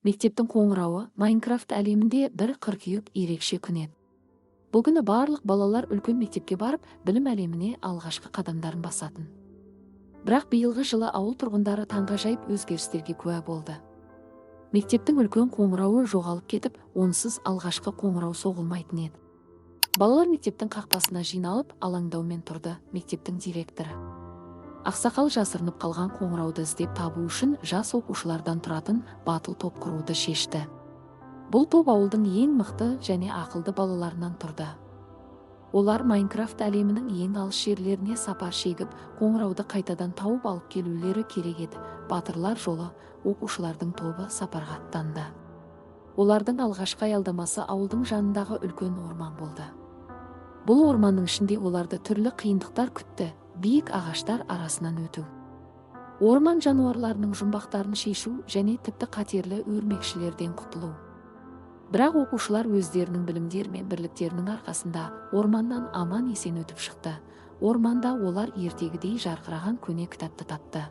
Мектептің қоңырауы Майнкрафт әлемінде бір қыркүйек ерекше күн еді. Бұл күні барлық балалар үлкен мектепке барып, білім әлеміне алғашқы қадамдарын басатын. Бірақ биылғы жылы ауыл тұрғындары таңғажайып өзгерістерге куә болды. Мектептің үлкен қоңырауы жоғалып кетіп, онсыз алғашқы қоңырау соғылмайтын еді. Балалар мектептің қақпасына жиналып, алаңдаумен тұрды мектептің директоры. Ақсақал жасырынып қалған қоңырауды іздеп табу үшін жас оқушылардан тұратын батыл топ құруды шешті. Бұл топ ауылдың ең мықты және ақылды балаларынан тұрды. Олар Майнкрафт әлемінің ең алыс жерлеріне сапар шегіп, қоңырауды қайтадан тауып алып келулері керек еді. Батырлар жолы оқушылардың тобы сапарға аттанды. Олардың алғашқы аялдамасы ауылдың жанындағы үлкен орман болды. Бұл орманның ішінде оларды түрлі қиындықтар күтті, биік ағаштар арасынан өту. Орман жануарларының жұмбақтарын шешу және тіпті қатерлі өрмекшілерден құтылу. Бірақ оқушылар өздерінің білімдері мен бірліктерінің арқасында орманнан аман есен өтіп шықты. Орманда олар ертегідей жарқыраған көне кітапты тапты.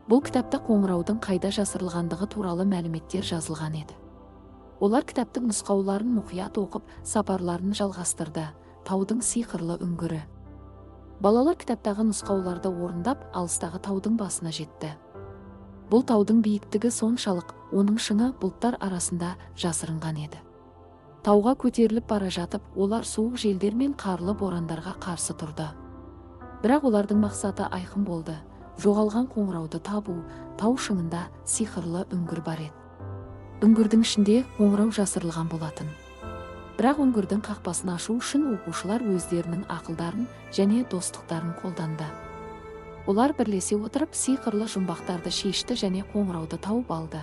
Бұл кітапта қоңыраудың қайда жасырылғандығы туралы мәліметтер жазылған еді. Олар кітаптың нұсқауларын мұқият оқып, сапарларын жалғастырды. Таудың сиқырлы үңгірі. Балалар кітаптағы нұсқауларды орындап, алыстағы таудың басына жетті. Бұл таудың биіктігі соншалық, оның шыңы бұлттар арасында жасырынған еді. Тауға көтеріліп бара жатып, олар суық желдер мен қарлы борандарға қарсы тұрды. Бірақ олардың мақсаты айқын болды. Жоғалған қоңырауды табу. Тау шыңында сиқырлы үңгір бар еді. Үңгірдің ішінде қоңырау жасырылған болатын. Бірақ үңгірдің қақпасын ашу үшін оқушылар өздерінің ақылдарын және достықтарын қолданды. Олар бірлесе отырып сиқырлы жұмбақтарды шешті және қоңырауды тауып алды.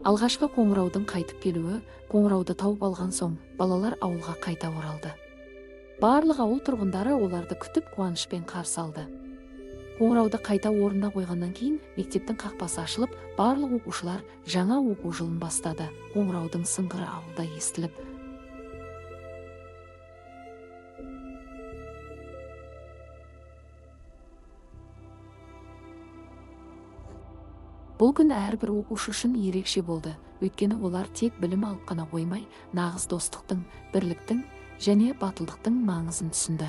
Алғашқы қоңыраудың қайтып келуі. Қоңырауды тауып алған соң, балалар ауылға қайта оралды. Барлық ауыл тұрғындары оларды күтіп, қуанышпен қарсы алды. Қоңырауды қайта орнына қойғаннан кейін мектептің қақпасы ашылып, барлық оқушылар жаңа оқу жылын бастады. Қоңыраудың сыңғыры ауылда естіліп, бұл күн әрбір оқушы үшін ерекше болды, өйткені олар тек білім алып қана қоймай, нағыз достықтың, бірліктің және батылдықтың маңызын түсінді.